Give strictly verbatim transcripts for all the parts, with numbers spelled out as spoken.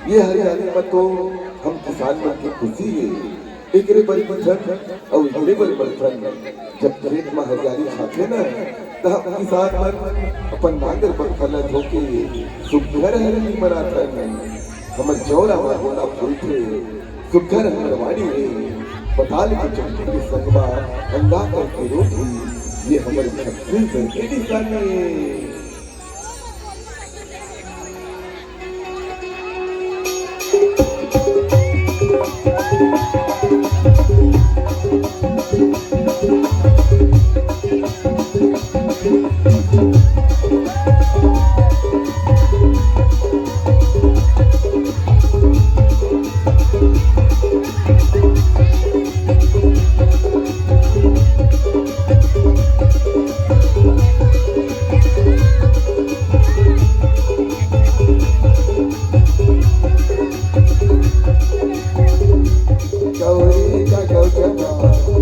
ये हरियाली म तो हम किसान मन के खुशी हे। एकरे बर जीथन अउ एकरे बर मरथन। जब खेत म हरियाली छाथे न, त हम किसान मन अपन नांगर बखला ल धोके सुग्घर हरियाली मनाथन। हमर जौरा म गोंदा फूलथे, सुग्घर हमर वाणी हे। पताल के चमकी के संग म अंडा करके रोटी, ये हमर छत्तीसगढ़ के निशानी हे। गौरी का गौजवा,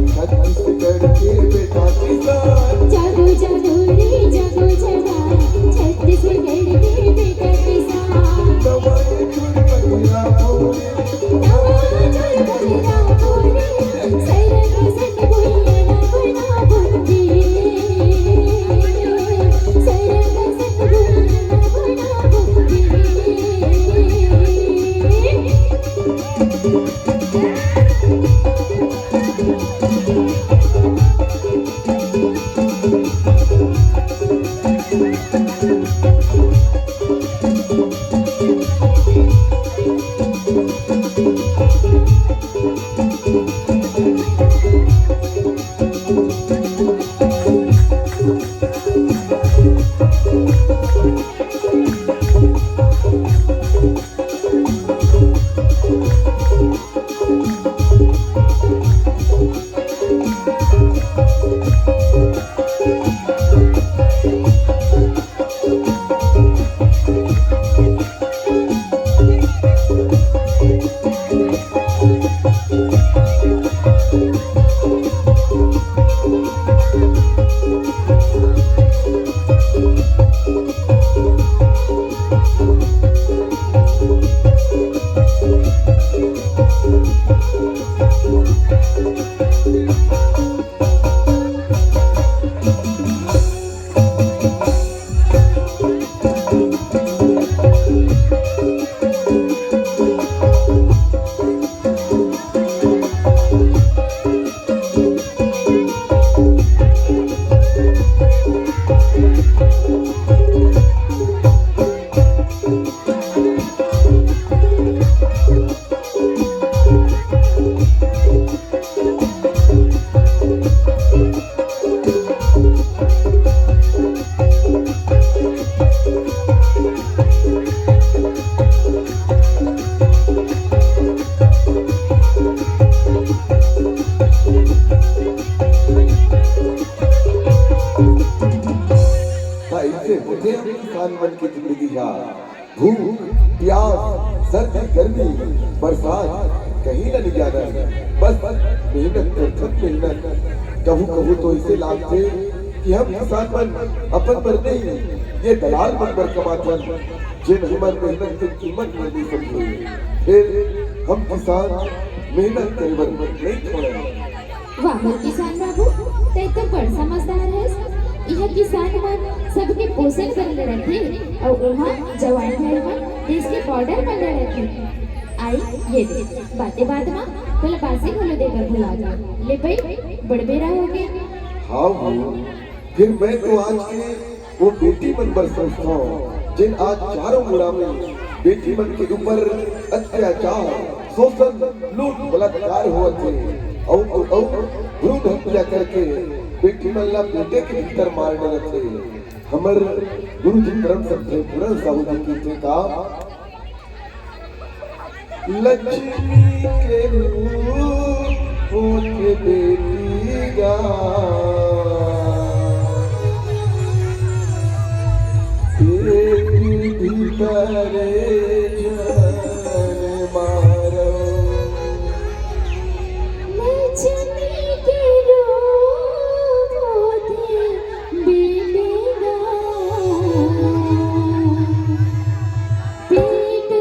छत्तीसगढ़ के बेटा किसान। जागो, जागो रे, जागो जवान, छत्तीसगढ़ के बेटा किसान। नवा ये छोड़ बगिया बोले। नवा ये छोड़ बगिया बोले। सरग संग भुइयां ना बना बुद्धि। सरग संग भुइयां ना बना बुद्धि। त अइसे होथे हम किसान मन के जिंदगी ह। भूख, प्यास, सर्दी, गर्मी, बरसात, कहीं न निजानन। बस मेहनत करथन, मेहनत। कभू-कभू तो अइसे लागथे कि हम किसान मन अपन बर नहीं, ये दलाल मन बर कमाथन, जेन हमर मेहनत के कीमत ल नइ समझे। फेर हम किसान मेहनत करे बर नइ छोड़न। वाह, मोर किसान बाबू, तैं तो बड़ समझदार हस। इहाँ किसान मन सबके पोषण बर लड़त हे, अउ उहाँ जवान भाई मन देश के बॉर्डर म लड़त हे। आई, ये दे, बाते बात म तोला बासी घलो दे बर भुला गे। ले बई, बड़ बेरा होगे। हाँ हो, फिर मैं तो आज के वो बेटी मन बर सोचथंव, जेन आज चारों मुड़ा में बेटी मन के ऊपर अत्याचार, शोषण, लूट, बलात्कार होवत हे। अउ तो अउ भ्रूण हत्या करके बेटी मन ला पेटे के भीतर मार डरत हे। हमर गुरु जी परम श्रद्धेय पूरन साहू जी कहिथे का, लक्ष्मी के रूप होथे बेटी गा, पेट भीतरे झन मारव। लक्ष्मी के रूप होथे बेटी गा, पेट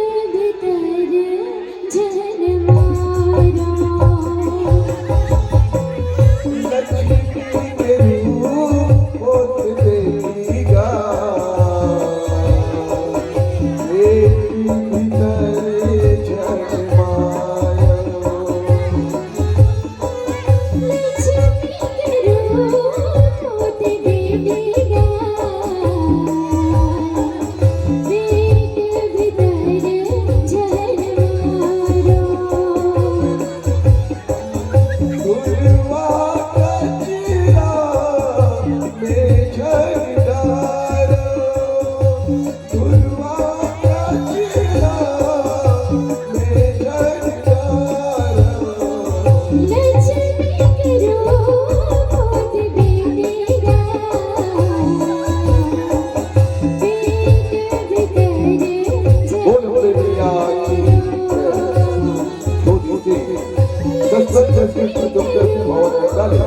जस के पवित्र पावन गंगा ले,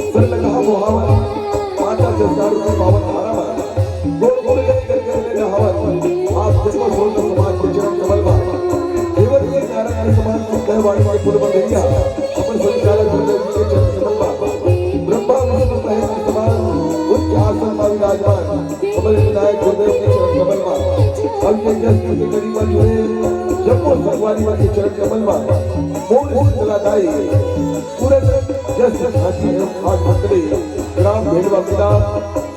सर लगा मोहावन, माता जसदार के पावन धारा मा, गोड़ गोड़ गले गले गले नहावन। आप जम्मो सोनकर समाज के चरण कमल मा, देवर के नारायण समान सुंदर वाणी के फूल बंधैया, अपन संचालक गुरुदेव जी के चरण कमल मा, ब्रह्मा विष्णु महेश के समान उच्च आसन मा विराजमान, हमर विनायक गुरुदेव के चरण कमल मा, अब ये जस के कड़ी मा जुड़े जम्मो संगवारी मन के चरण कमल मा, मोर शीतला दाई, पूरा जस जस हाथी एवं खास भक्तरी, ग्राम भेड़वा किला,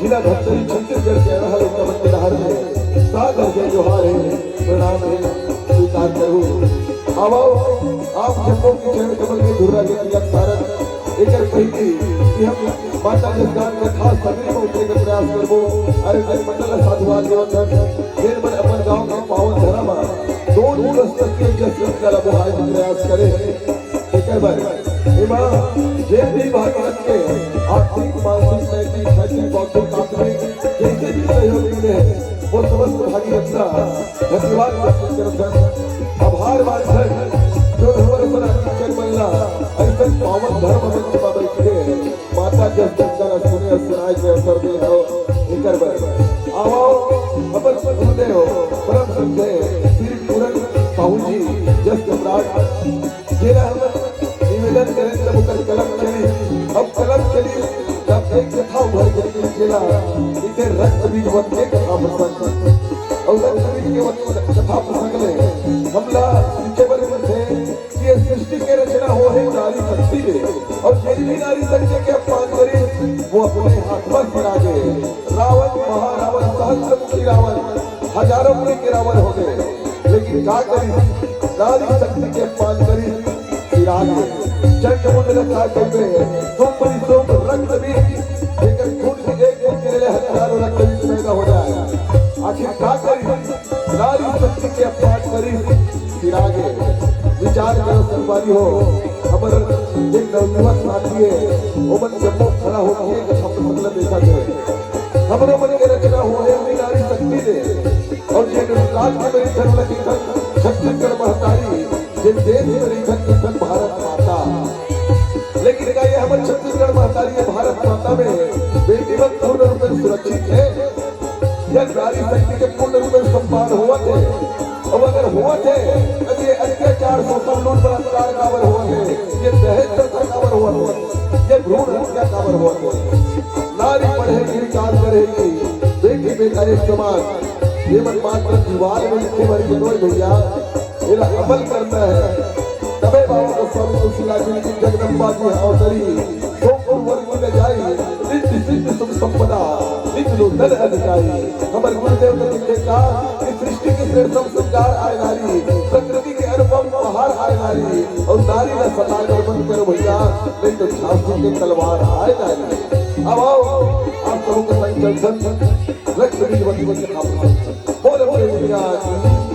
जिला धमतरी, छत्तीसगढ़ के अड़हल एक नमन के लहर में सादर जय जोहार हे, प्रणाम हे, स्वीकार करू। आवो, आप जम्मो के चरण कमल में धुर्रा के तिलक धारण। एकर पहिली कि हम माता जसदान कथा सगरी में उठे के प्रयास करबो, अरे, अरे, मंडल साधुवाद देवत हन, जेन मन अपन गांव के पावन धरा मा दो दिवस तक के जस कला बुहाय के प्रयास करे हे। एकर बर एमा जेन भी भागीरथ के आर्थिक, मानसिक, नैतिक, शैक्षिक, बौद्धिक, आत्मिक जैसे भी सहयोग मिले हे, वो समस्त भागीरथ का धन्यवाद ज्ञापन करत हन, आभार मानत हन, जो हमर सनातन चैनल ला अइसन पावन धर्म मंच पर बैठ के माता जस गंगा ला सुने अउ सुनाए के अवसर दे हो। एकर बर आवो अपन गुरुदेव परम श्रद्धेय श्री पूरन साहू जी जस सम्राट जेला हमन निवेदन करेन तब ओकर कलम चली, अब कलम चली तब एक कथा उभर के निकली जेला इथे रक्त बीज वत के कथा प्रसंग। अउ रक्त बीज के वत कथा प्रसंग ले हमला सीखे बर मिलथे कि ये सृष्टि के रचना हो हे नारी शक्ति ले, अउ जेन भी नारी शक्ति के अपमान करे वो अपने हाथ मा सिरा गे। रावण, महारावण, सहस्त्रमुखी रावण, हजारों मुड़ी के रावण हो गए, लेकिन का करी, नारी शक्ति के अपमान करी, सिरा गे। चंड मुंड ला का कहिबे, सोम परी सोम रक्त बीज, जेकर खून के एक बूंद के लिए हजारों रक्त बीज पैदा हो जाए। आखिर का करी, नारी शक्ति के अपमान करी, सिरा गे। विचार करो संगवारी हो, हमर एक नवयुवक साथी हे, ओमन जम्मो खड़ा होके एक कथा प्रसंग ला देखत हे। हमरो मन के रचना होहे उही नारी शक्ति ले। अउ जेन राज के मेरी धर्म लगी थन छत्तीसगढ़ महतारी, जेन देश के मेरी धन की थन भारत माता। लेकिन का ये हमर छत्तीसगढ़ महतारी, ये भारत माता में बेटी मन पूर्ण रूप से सुरक्षित हे? या नारी शक्ति के पूर्ण रूप से सम्मान होवत हे? अउ अगर होवत हे, तब ये अत्याचार, शोषण, लूट, बलात्कार काबर होवत हे? ये दहेज प्रथा काबर होवत हे? ये भ्रूण हत्या काबर होवत हे? नारी पढ़ेगी, विकास करेगी, बेटी बेटा एक समान। ये मन मात्र दीवार में लिखे भर के नोय भैया, एला अमल करना हे। तबे बाबा गोस्वामी तुलसीदास जी की जगदम्बा जी अवतरी, सोमपुर वन में जाई, रिद्धि सिद्धि सुख संपदा, निज लो धन अधिकारी। हमर गुरुदेव ने लिखे का कि सृष्टि के श्रेष्ठतम श्रृंगार आय नारी, प्रकृति के अनुपम उपहार आय नारी, अउ नारी ला सताए बर बंद करो भैया, नहीं तो झांसी के तलवार आय नारी। अब आओ, आप सबों के संग चल, संग, संग, रक्त बीज वंदन के नाम से। बोले, बोले, भैया की जय।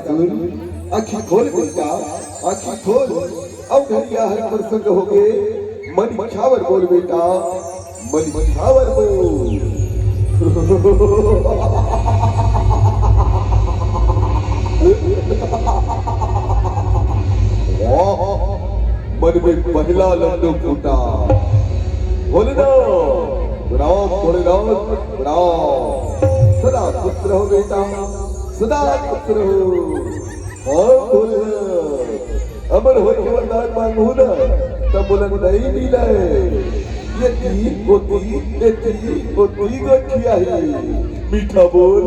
सुन, आँखी खोल बेटा, आँखी खोल। अब घड़िया हर प्रसन्न होगे। मन इच्छावर बोल बेटा, मन इच्छावर बोल। वाह, मन में पहला लड्डू फूटा। भोलेनाथ प्रणाम, भोलेनाथ प्रणाम। सदा खुश रहो बेटा, सदा खुश रहो। हाँ भोलेनाथ, अमर होय के वरदान मांगहूं ना, त मोला नइ मिलय। ये तीन गोटी, ये तीन गोटी गोठिया हे। मीठा बोल,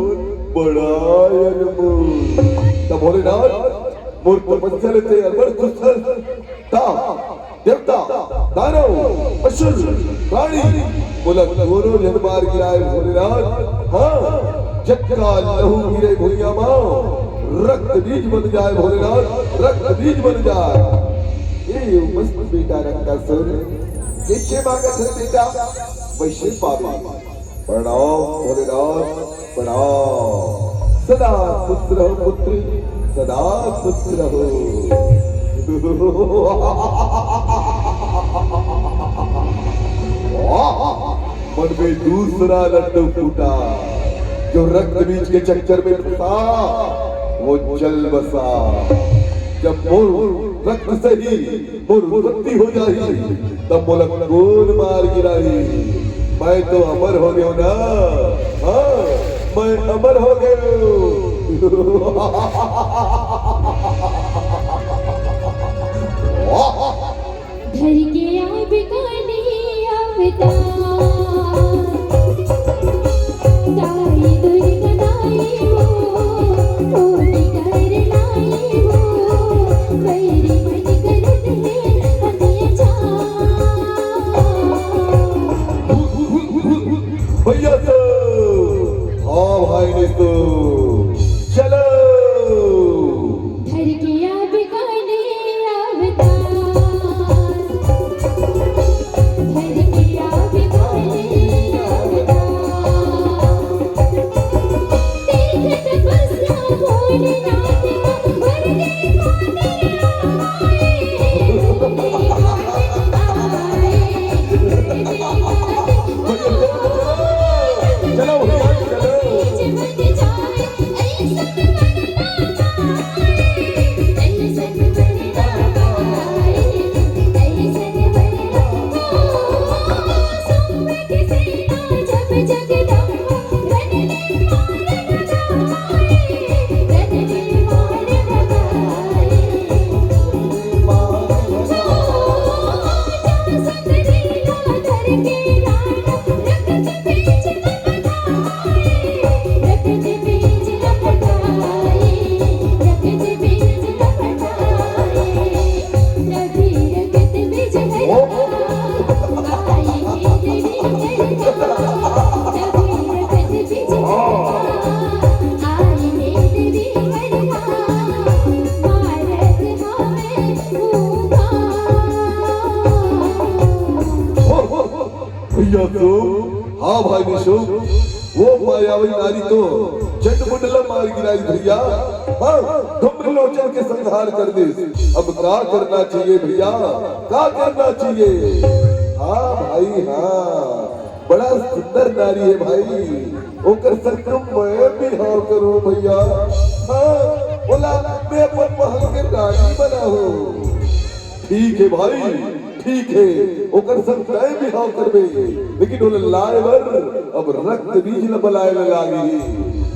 बड़ा अनमोल। त भोलेनाथ, मोर तपस्या ले ते अमर कुशल। ता देवता, दानव, असुर, प्राणी, मोला कोनो झन मार गिराय भोलेनाथ। हाँ, जतका लहू गिरे भुइयां मा, रक्त बीज बन जाय भोलेनाथ, रक्त बीज बन जाय। ए मस्त बेटा रक्तासुर, जइसे मांगत हस बेटा, वइसे पाबे। प्रणाम भोलेनाथ, प्रणाम। सदा खुश रहो पुत्र, सदा खुश रहो। वाह! मन में दूसरा लड्डू फूटा। जो रक्त बीज के चक्कर में फंसा, वो जल बसा। जब मोर रक्त से ही मोर उत्पत्ति हो जाही, तब मोला कोन मार गिराही? मैं तो अमर हो गयो ना। हाँ, मैं अमर हो गयो। धर के आवे काली अवतार, दाई दुर्गा दाई हो, कोटि कर लाई हो, बैरी मन करत हे अत्याचार। भैया तो, हाँ भाई ने तो, चलो। धर के आवे काली अवतार, धर के आवे काली अवतार। देखत बसरा भोलेनाथ का, भर दे मांगना आए, भर दे मांगना आए। चलो भैया, चलो। भैया सो, हाँ भाई निशो, वो मायावी नारी तो चंड मुंड ला मार गिराई भैया। हाँ, धूम्र लोचन के संहार कर दे। अब का करना चाहिए भैया, का करना चाहिए? हाँ भाई हाँ, बड़ा सुंदर नारी है भाई, ओकर संग तो मैं बिहाव करूं भैया। हाँ, ओला मैं अपन महल के रानी बनाहूं। ठीक है भाई, ठीक है, ओकर संग तय बिहाव करबे, लेकिन ओला लाए बर अब रक्त बीज ल बलाए ल लागही।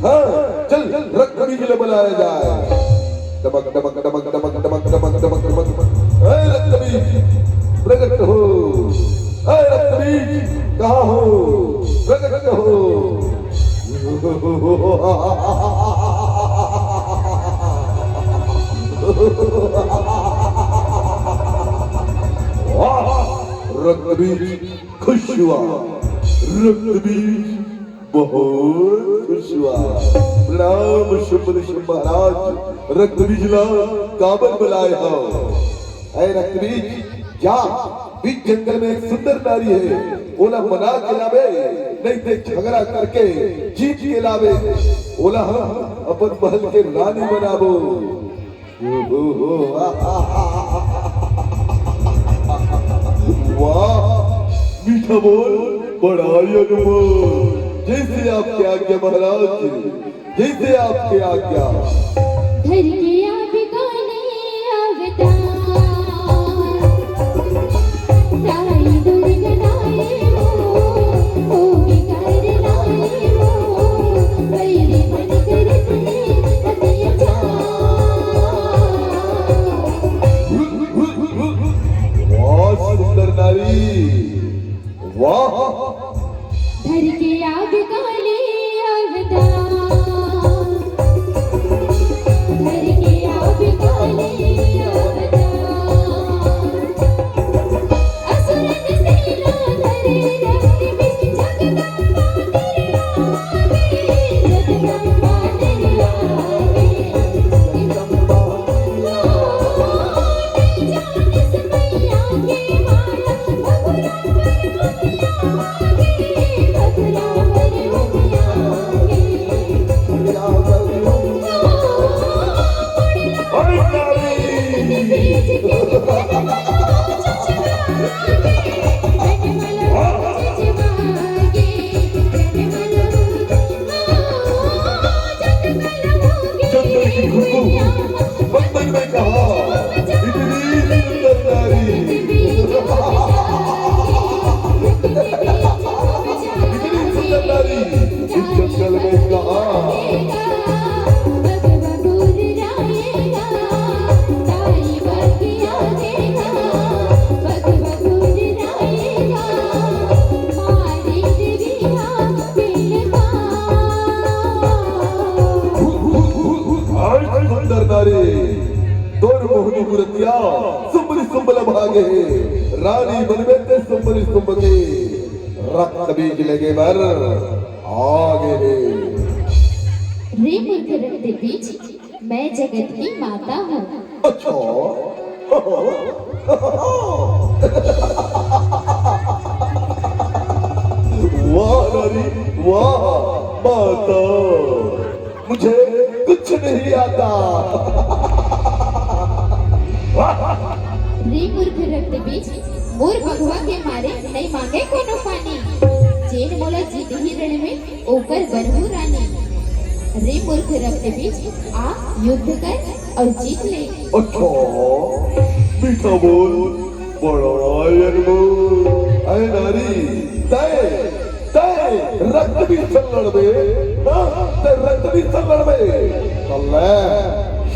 हाँ, चल, रक्त बीज ल बलाया जाए। डमक, डमक, डमक, डमक, डमक, डमक, डमक, डमक। ए रक्त बीज, प्रकट हो। ए रक्त बीज, कहाँ हो? प्रकट हो। वाह! रक्त बीज खुश हुआ, रक्त बीज बहुत खुश हुआ। प्रणाम शुंभ ऋषि महाराज, रक्त बीज ला काबर बलाए हव? अरे रक्त बीज, जा, बीच जंगल में एक सुंदर नारी है, ओला मना के लावे, नहीं ते झगड़ा करके जीत के लावे। ओला हम अपन महल के रानी बनाबो। ओहो हो, वाह, मीठा बोल, बड़ा ही अनमोल। जैसे आपके आज्ञा महाराज, जैसे आपके आज्ञा। धर के आवे काली अवतार, ताई दुर्गा लाए हो, ओ विकार लाए हो, वैरी मन करत हे अत्याचार। वाह सुंदर नारी, वाह। धर के आवे काली अवतार, धर के आवे काली अवतार। असुरन सेना धरे रक्त बीज, जगदम्बा तेरे आगे, जगदम्बा तेरे आगे, जगदम्बा तेरे आगे। चंदन की खुशबू बंदन में कहा, इतनी सुंदर नारी। इतनी सुंदर नारी इस जंगल में कहा। हाय सुंदर नारी, तोर मोहनी मूरतिया सुंबली सुंबला भागे हे। रानी बनबे ते सुंबली सुंब के रक्त बीज लेगे बर आगे हे। रे मूर्ख रक्त बीज, मैं जगत की माता हूँ। अच्छा। वाह नारी, वाह माता, मुझे कुछ नहीं आता। रे मूर्ख रक्त बीज, मोर भगवा के मारे नइ मांगे कोनो पानी। जेन मोला जीतही रण में, ओकर बनहूँ रानी। रे मूर्ख रक्त बीज, आ युद्ध कर अउ जीत ले। अच्छा, मीठा बोल, बड़ा अनमोल। अय नारी, तय, तय रक्त बीज से लड़बे, हाँ, तय रक्त बीज से लड़बे। त ले,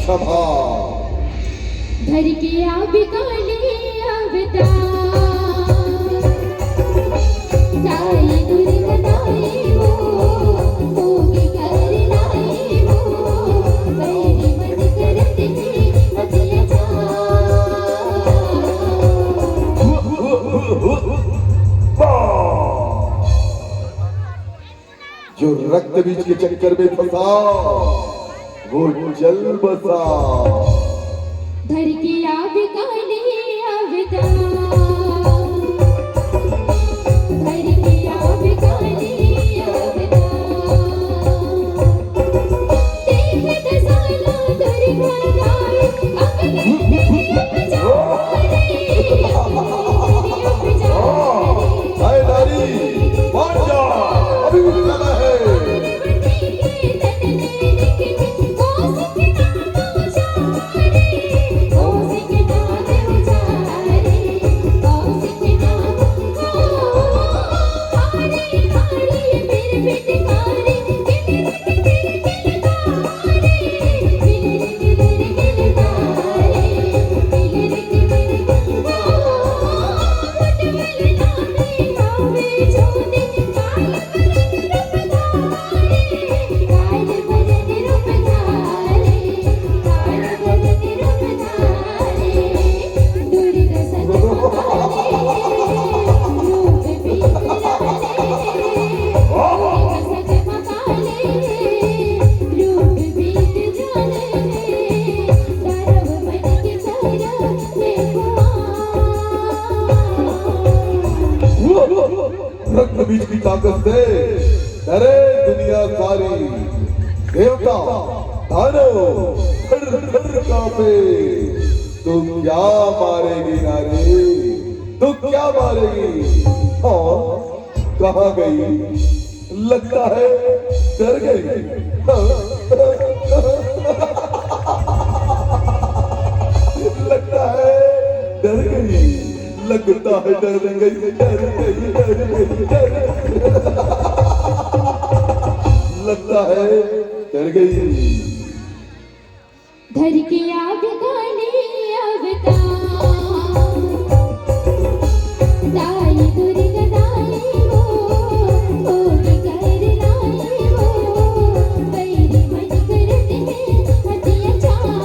शाबाश। धर के आवे काली अवतार, ताई दुर्गा लाए हो, ओ विकार लाए हो, वैरी मन करत हे अत्याचार। जो रक्त बीज के चक्कर में फंसा, वो जल बसा। धर के आवे काली अवतार, धर के आवे काली अवतार। देख दसाला दुर्गा लाए, अपने तेरे अवतार। हाय नारी, मान जा, अभी भी समय है। रक्त बीज की ताकत से डरे दुनिया सारी। देवता, दानव, थर थर कांपे। तू क्या मारेगी नारी, तू क्या मारेगी? हाँ, कहाँ गई? लगता है डर गई। लगता है डर गई। लगता है डर गई, डर गई, डर गई, डर गई। लगता है डर गई। धर के आवे काली अवतार, दाई दुर्गा दाई हो, होली कर लाई हो, बैरी मन करत हे अत्याचार।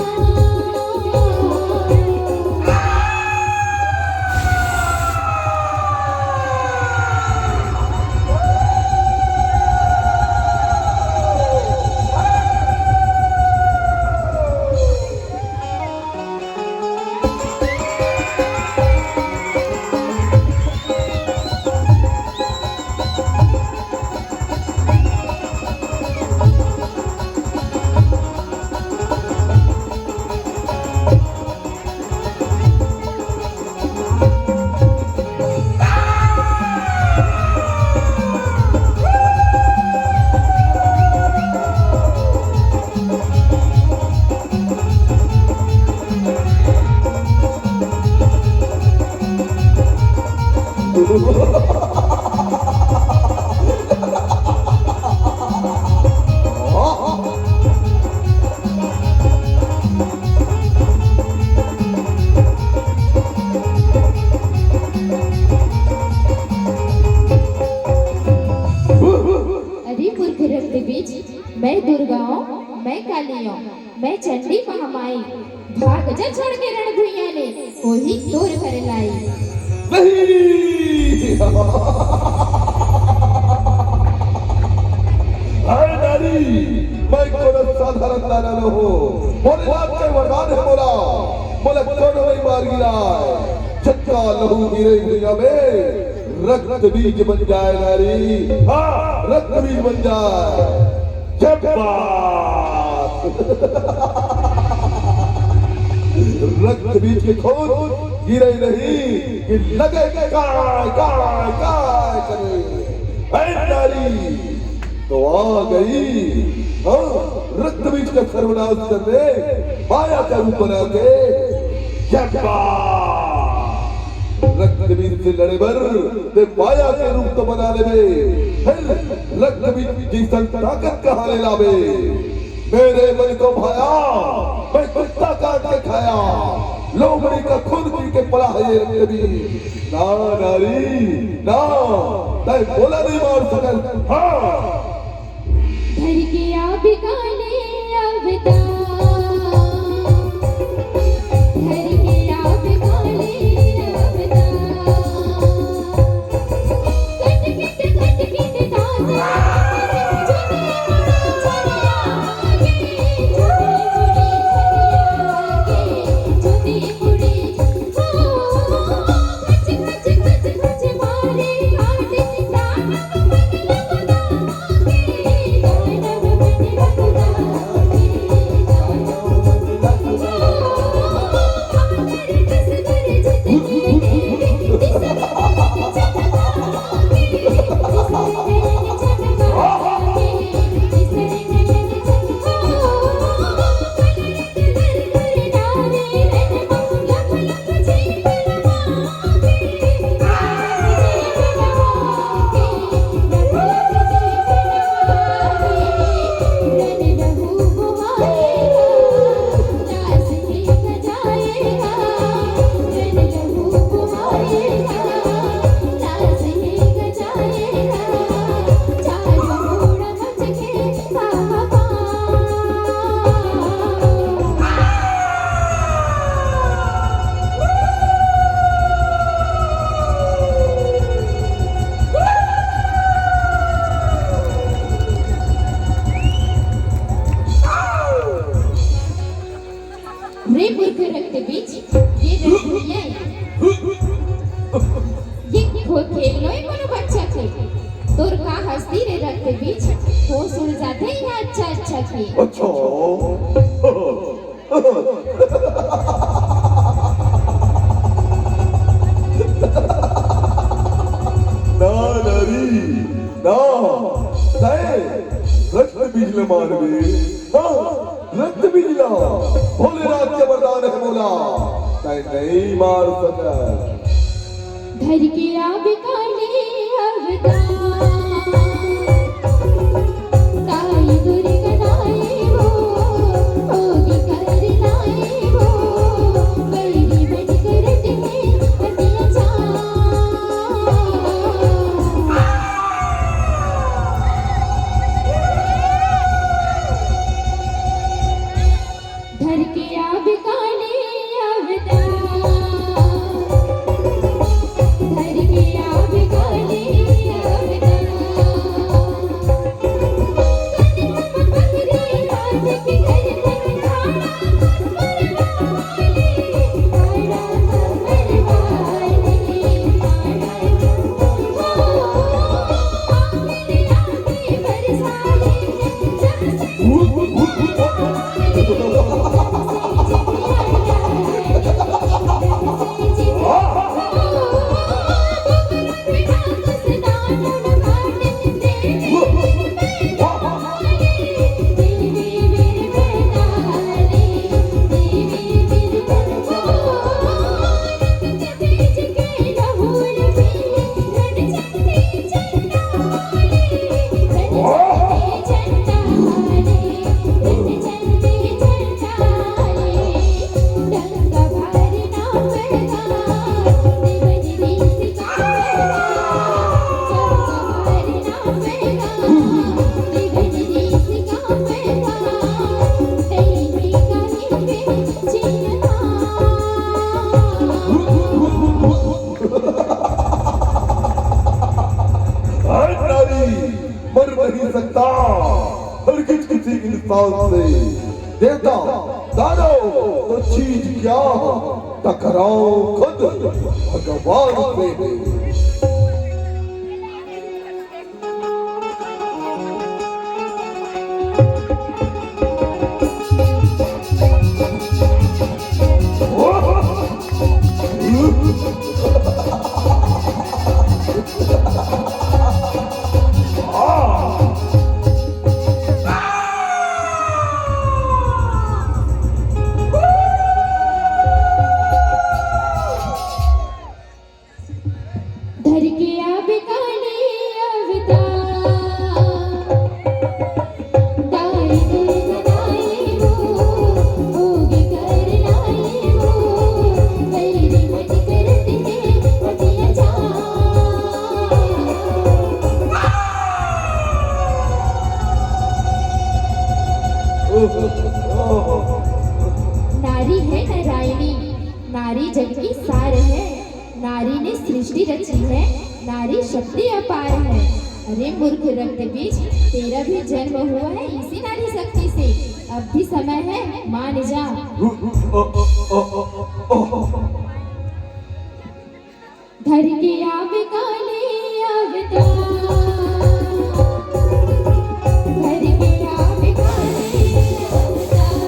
अरे मूर्ख रक्त बीज, मैं दुर्गा हूँ, मैं काली हूँ, मैं चंडी महामाई। भाग जा छोड़ के रण भुइयां ले, ओही तोर घर लाई। नहीं। हाय नारी, मैं कोनो साधारण दानव नोहूं। भोलेनाथ के वरदान हे मोला, मोला कोनो नहीं मार गिराय। जतका लहू गिरे भुइयां में, रक्त बीज बन जाय नारी, हाँ, रक्त बीज बन जाय। जय बात। रक्त बीज के खून गिरे नहीं कि लगे काय, काय, काय करे। ऐ नारी, तो आ गई, हाँ, रक्त बीज का सर्वनाश करने, माया का रूप बना के। जय बात। रक्त बीज से लड़े बर ते माया के रूप तो बना लेबे, फिर रक्त बीज जैसन ताकत कहाँ ले लाबे? मेरे मन को भाया, मैं कुत्ता काट के खाया, लोमड़ी का खून पी के पला है ये रक्त बीज। ना नारी, ना, तैं मोला नहीं मार सकत। हाँ। धर के आवे काली अवतार, धर के आवे काली अवतार। कट कट कट कट दांत, रे मूर्ख रक्त बीज, ये रंगोलिया ये खो-, खेलनो हे कोनो बच्चा के। तोर का हस्ती रे रक्त बीज, होश उड़ जाथे इहाँ अच्छा अच्छा के। मोला तैं नइ मार सकस। धर के आबे काली अवतार, ताई दुर्गा दाई हो, होगी कर लाई हो, बैरी बन करत हे अत्याचार। धर के आबे काली अवतार, धर के आबे काली अवतार। कनवा पकड़े हाथ के धर धर खाड़ा, मरवा वाली, खाड़ा मरवा वाली, खाड़ा मरवा वाली। हाय नारी, मर नहीं सकता हरगिज किसी इंसान से। देवता, दानव तो चीज क्या, टकराव खुद भगवान से है। धर के आबे काली अवतार, दाई दुर्गा दाई हो, होगी कर लाई हो, बैरी मन करत हे अत्याचार। नारी है नारायणी, नारी जग की सार है। नारी ने सृष्टि रची है, नारी शक्ति अपार है। अरे मूर्ख रक्त बीज, तेरा भी जन्म हुआ है इसी नारी शक्ति से। अब भी समय है, मान जा। धर के आबे काली अवतार, धर के आबे काली अवतार।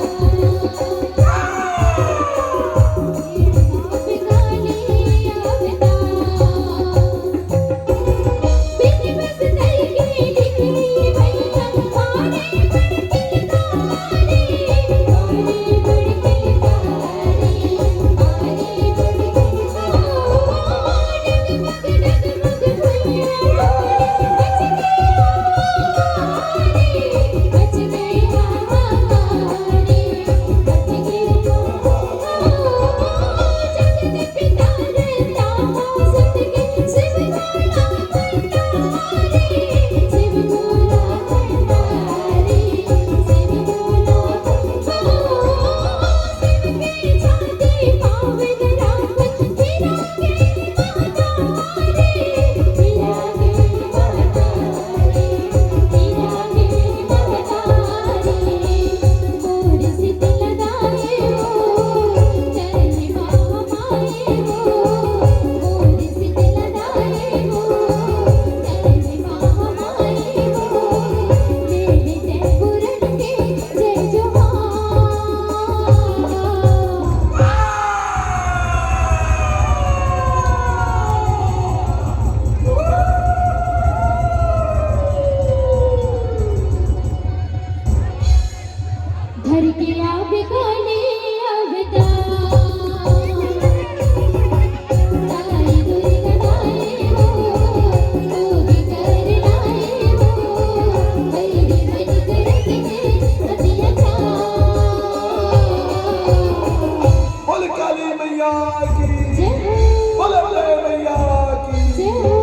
मैया की। जय हो। बोले बोले मैया की। जय हो।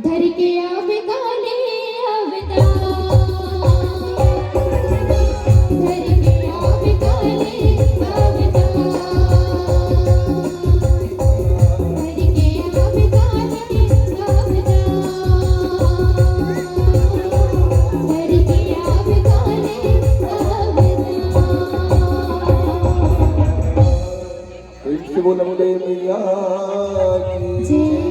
धर के आवे काले अवतार। धर के आवे काले अवतार। धर के आवे काले अवतार। धर के आवे काले अवतार। प्रेम से बोला बोले मैया की। जय।